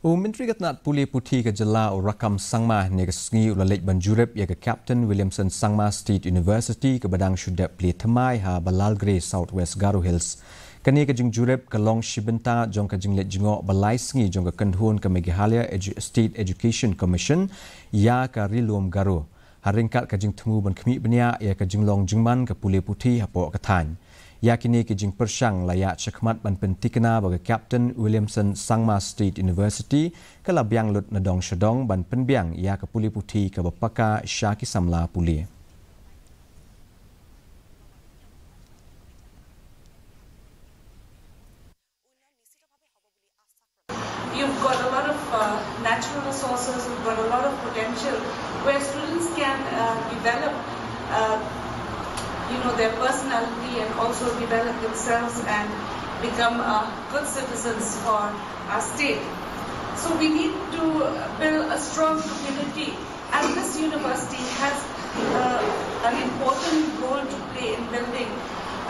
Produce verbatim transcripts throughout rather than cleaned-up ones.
U Myntri ka tnat pule puthi ka jylla u Rakkam Sangma hynne ka sngi u la leit ban jurip ïa ka Captain Williamson Sangma State University kaba dang shu dep plie thymmai ha Balalgre, South West Garo Hills. Kane ka jingjurip ka long shi bynta jong ka jingleit jngoh ba lai sngi jong ka kynhun ka Meghalaya Edu- State Education Commission ïa ka Ri Lum Garo. Ha ryngkat ka jingthmu ban khmih bniah ïa ka jinglong jingman ka pule puthi hapoh ka thaiñ. Ïa kine ki jingpyrshang la ïaid shakhmat ban pynthikna ba ka Captain Williamson Sangma State University ka la biang lut na dong sha dong ban pynbiang ïa ka pule puthi kaba paka sha ki samla pule. You've got a lot of uh, natural resources, you've got a lot of potential where students can uh, develop, uh, you know, their personality and also develop themselves and become uh, good citizens for our state. So we need to build a strong community, and this university has uh, an important role to play in building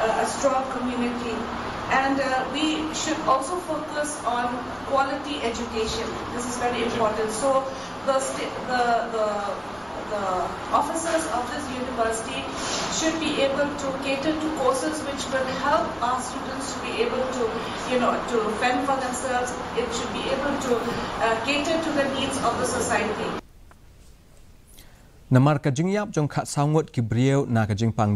uh, a strong community. And uh, we should also focus on quality education. This is very important. So the, sta- the, the, the officers of this university should be able to cater to courses which will help our students to be able to, you know, to fend for themselves. It should be able to uh, cater to the needs of the society. Namar ka jingïap jong khatsaw ngut ki briew na ka jingpang